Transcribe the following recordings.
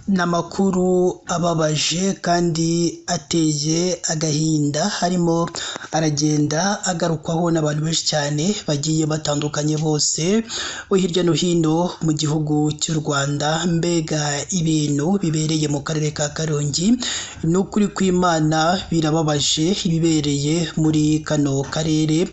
Ni amakuru ababaje kandi ateye agahinda, harimo aragenda agarukwaho n'abantu benshi cyane bagiye batandukanye bose bo hirya no hino mu gihugu cy'u Rwanda. Mbega ibintu bibereye mu karere ka Karongi, ni ukuri kw'Imana birababaje ibibereye muri kano karere.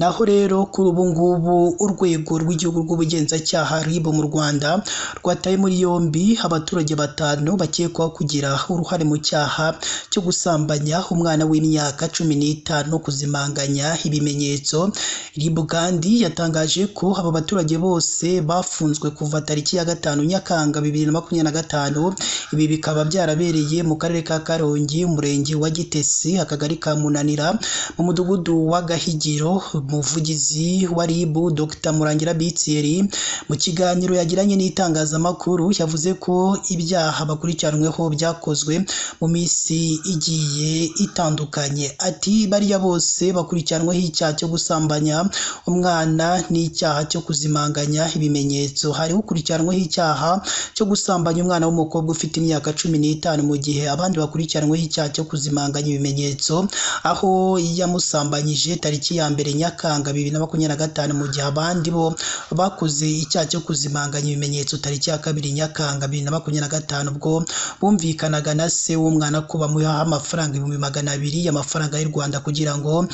Naho rero kuri ubu ngubu urwego rw'igihugu rw'ubugenzacyaha RIB mu Rwanda rwataye muri yombi abaturage batanu bakekwaho kugira uruhare mu cyaha cyo gusambanya umwana w'imyaka 15 kuzimanganya ibimenyetso. RIB kandi yatangaje ko aba baturage bose bafunzwe kuva tariki ya 5 Nyakanga 2025. Ibi bikaba byarabereye mu karere ka Karongi, umurenge wa Gitesi, akagari ka Munanira, mu mudugudu wa Gahigiro. Umuvugizi wa RIB Dr Murangira Bitseri mu kiganiro yagiranye n'itangazamakuru yavuze ko ibyaha bakurikiranweho byakozwe mu minsi igiye itandukanye. Ati bariya bose bakurikiranweho icyaha cyo gusambanya umwana n'icyaha cyo kuzimanganya ibimenyetso. Hari ukurikiranweho icyaha cyo gusambanya umwana w'umukobwa ufite imyaka 15, mu gihe abandi bakurikiranweho icyaha cyo kuzimanganya ibimenyetso aho yamusambanyije tariki ya 1 Nyakanga 2025, mu gihe abandi bo bakoze icyaha cyo kuzimanganya ibimenyetso tariki ya 2 Nyakanga 2025, ubwo bumvikanaga na se w'umwana ko bamuha amafaranga 200,000 y'amafaranga y'u Rwanda kugira ngo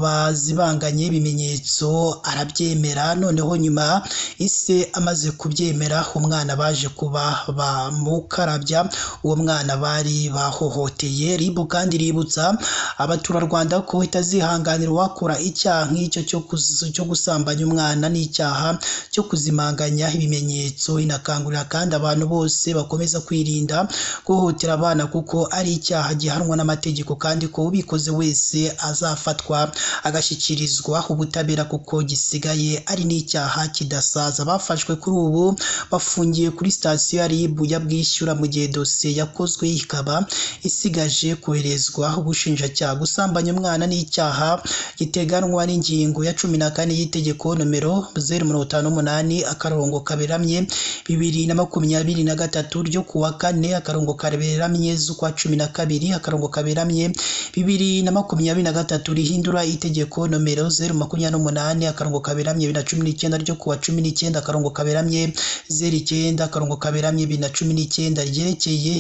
bazibanganye ibimenyetso, arabyemera. Noneho nyuma ise amaze kubyemera, umwana baje kuba bamukarabya, uwo mwana bari bahohoteye. RIB kandi ributsa abaturarwanda ko itazihanganira uwakora icyaha nk'icyo cyo gusambanya umwana n'icyaha cyo kuzimanganya ibimenyetso. Inakangurira kandi abantu bose bakomeza kwirinda guhohotera abana kuko ari icyaha gihanwa n'amategeko, kandi ko ubikoze wese azafatwa agashyikirizwa ubutabera kuko gisigaye ari n'icyaha kidasaza. Bafashwe kuri ubu bafungiye kuri sitasiyo ya RIB ya Bwishyura, mu gihe dosiye yakozwe ikaba isigaje koherezwa ubushinjacyaha. Gusambanya umwana n'icyaha giteganwa n'ingingo ya 14 y'itegeko nomero 058 akarongo kaberamye 2023 ryo kuwa 4 akarongo kaberamye z'ukwa 12 akarongo kaberamye 2023 rihindura itegeko nomero 028 akarongo kaberamye 2019 ryo kuwa 19 akarongo kaberamye 09 akarongo kaberamye 2019 ryerekeye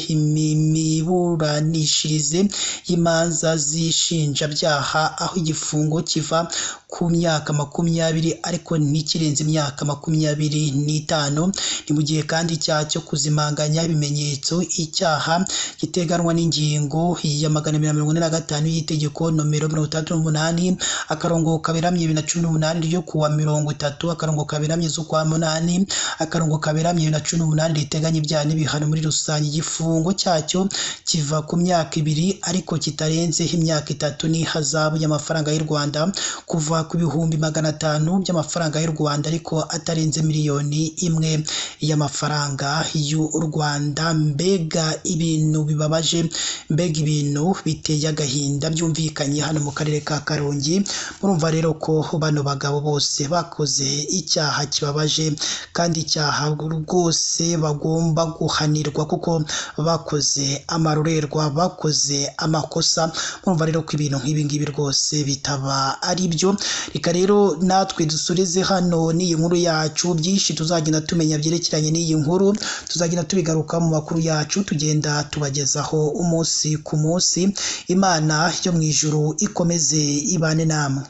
imiburanishirize y'imanza z'inshinjabyaha, aho igifungo kiva ku myaka 20 ariko ntikirenze imyaka 25. Ni mu gihe kandi icyaha cyo kuzimanganya ibimenyetso, icyaha giteganwa n'ingingo ya 245 y'itegeko nomero 68 akarongo kaberamye 2018 ryo kuwa 30 akarongo kaberamye z'ukwa 8 akarongo kaberamye 2018 riteganya ibyaha n'ibihano muri rusange. Igifungo cyacyo kiva ku myaka 2 ariko kitarenze imyaka 3 n'ihazabu y'amafaranga y'u Rwanda kuva ku 500,000 by'amafaranga y'u Rwanda ariko atarenze miliyoni 1 y'amafaranga y'u Rwanda. Mbega ibintu bibabaje, mbega ibintu biteye agahinda byumvikanye hano mu karere ka Karongi. Murumva rero ko bano bagabo bose bakoze icyaha kibabaje kandi icyaha rwose bagomba guhanirwa kuko bakoze amarorerwa, bakoze amakosa. Murumva rero ko ibintu nk'ibi ngibi rwose bitaba ari byo. Reka rero natwe dusoreze hano n'iyi nkuru yacu, byinshi tuzagenda tumenya byerekeranye n'iyi nkuru tuzagenda tubigaruka mu makuru yacu tugenda tubagezaho umunsi ku munsi. Imana yo mu ijuru ikomeze ibane namwe.